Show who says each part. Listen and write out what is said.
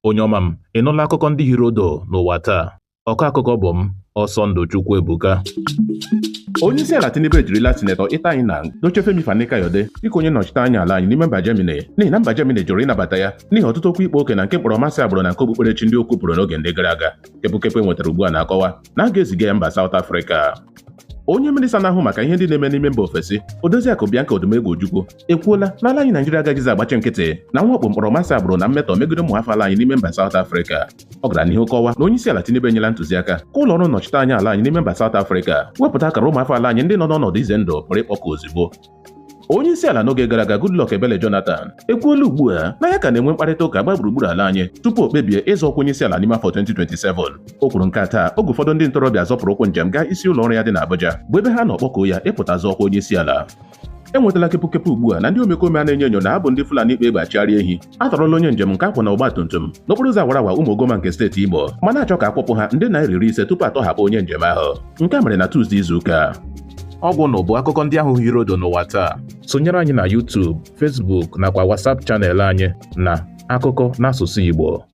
Speaker 1: Onye ọma m, ị nụla akụkọ ndị hiri odo n'ụwa taa? Ọkọ akụkọ bụ m, Ọsọndụ Chukwuebuka.
Speaker 2: Onye isi ala Tinubu ejirila Sinetọ Ita Enang dochie Femi Fani-Kayode dịka onye nnọchite anya ala anyị n'ime mba Germany, n'ihi na mba Germany jụrụ ịnabata ya n'ihi ọtụtụ okwu ikpe oke na nke mkpọrọmasị agbụrụ na nke okpukperechi ndị o kwupụrụ n'oge ndị gara aga. Kepụkepụ e nwetara ugbu a na-akọwa na a ga-eziga ya mba South Africa. Onye minista na-ahụ maka ihe ndị na-eme n'ime mba ofesi, Odoziakụ Bianca Odumegwu Ojukwu, ekwuola na ala anyị Naijiria agaghịzi agbachi nkịtị na mwakpo mkpọrọmasị agbụrụ na mmetọ megide ụmụ afọ ala anyị n'ime mba South Africa. Ọ gara n'ihu kọwa na onye isi ala Tinubu enyela ntụziaka ka ụlọ ọrụ nnọchite anya ala anyị n'ime mba South Africa wepụta akara ụmụ afọ ala anyị ndị nọ n'ọnọdụ ize ndụ pụrụ ịkpọkọ ozugbo. Onye isi ala n'oge gara aga, Goodluck Ebele Jonathan, ekwuola ugbu a na ya ka na-enwe mkparịta ụka gba gburugburu ala anyị tupu o kpebie ịzọ ọkwa onye isi ala n'ime afọ 2027. O kwuru nke a taa oge ụfọdụ ndị ntorobịa zọpụrụ ụkwụ njem gaa isi ụlọ ọrụ ya dị n'Abuja, bụ ebe ha nọ kpọkuo ya ịpụta zọọ ọkwa onye isi ala. Enwetala kepụkepụ ugbu a na ndị omekome a na-enyo enyo na ha bụ ndị Fulani ikpe egbe achịgharị ehi atọrọla onye njem nke akwụ na ọgba tum tum n'okporo ụzọ awara awa Ụmụogoma nke steeti Imo, ma na-achọ ka akwụpụ ha nde naira 50 tupu atọhapụ onye njem ahụ. Nke a mere na Tuzdee izu ụka.
Speaker 1: Ọgwụ nụ bụ akụkọ ndị ahụ hiri odo n'ụwa taa. Sonyere anyị na YouTube, Facebook nakwa WhatsApp channel anyị na Akụkọ n'Asụsụ Igbo.